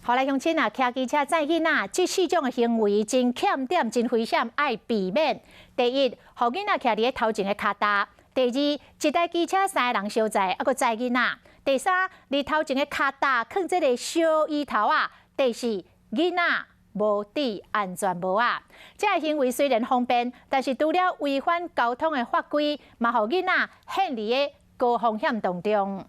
好來，鄉親啊，騎機車載囡仔，這四種的行為真欠點，真危險，愛避免。第一，予囡仔徛佇咧頭前的跤踏；第二，一台機車三个人相載，猶閣載囡仔；第三，佇頭前的跤踏囥這个小椅頭仔；第四，囡仔無戴安全帽仔。這个行為雖然方便，但是除了違反交通的法規，嘛予囡仔陷佇咧高風險當中。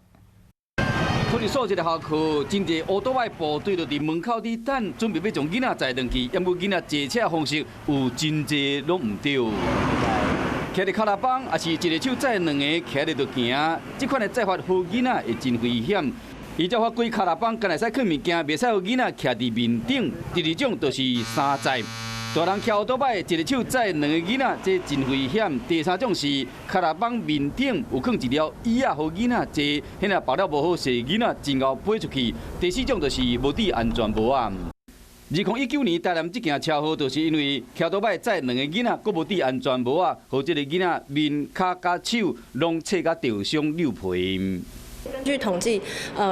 托兒所這个學校，真濟烏多擺部隊就佇門口佇等，準備欲將囡仔載轉去。毋過囡仔坐車方式有真濟攏毋對。騎佇跤踏板，抑是一個手載兩個，徛咧就行。這款的載法，予囡仔會真危險。依照法規，跤踏板干焦會使囥物件，袂使予囡仔徛佇面頂。第二種就是三載。大人騎歐多擺，一個手載兩個囡仔，這真危險。第三種是跤踏板面頂有囥一條椅仔，予囡仔坐，彼若縛了無好勢，囡仔真𠢕飛出去。第四種就是無戴安全帽仔。2019年台南這件車禍，就是因為騎多擺載兩个囡仔，閣無戴安全帽仔，予這个囡仔面、跤佮手攏切甲著傷扭皮。根據統計，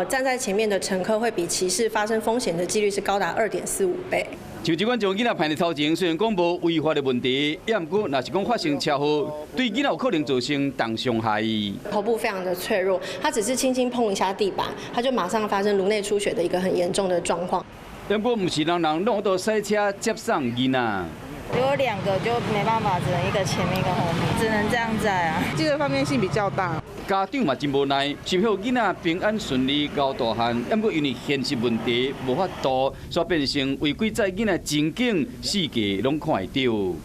站在前面的乘客會比騎士發生風險的幾率是高達2.45倍。像這款將囡仔排佇頭前，雖然講無違法的問題，也毋過若是講發生車禍，對囡仔有可能造成重傷害。頭部非常的脆弱，他只是輕輕碰一下地板，他就馬上發生顱內出血的一個很嚴重的狀況。不過毋是人人攏有駛車接送囡仔。如果兩個就沒辦法，只能一個前面一個後面，只能這樣載啊。這個方便性比較大。家長嘛真無奈，想予囡仔平安順利𠢕大漢，毋過因為現實問題無法度，所以變成違規載囡仔情景，四界攏看會著。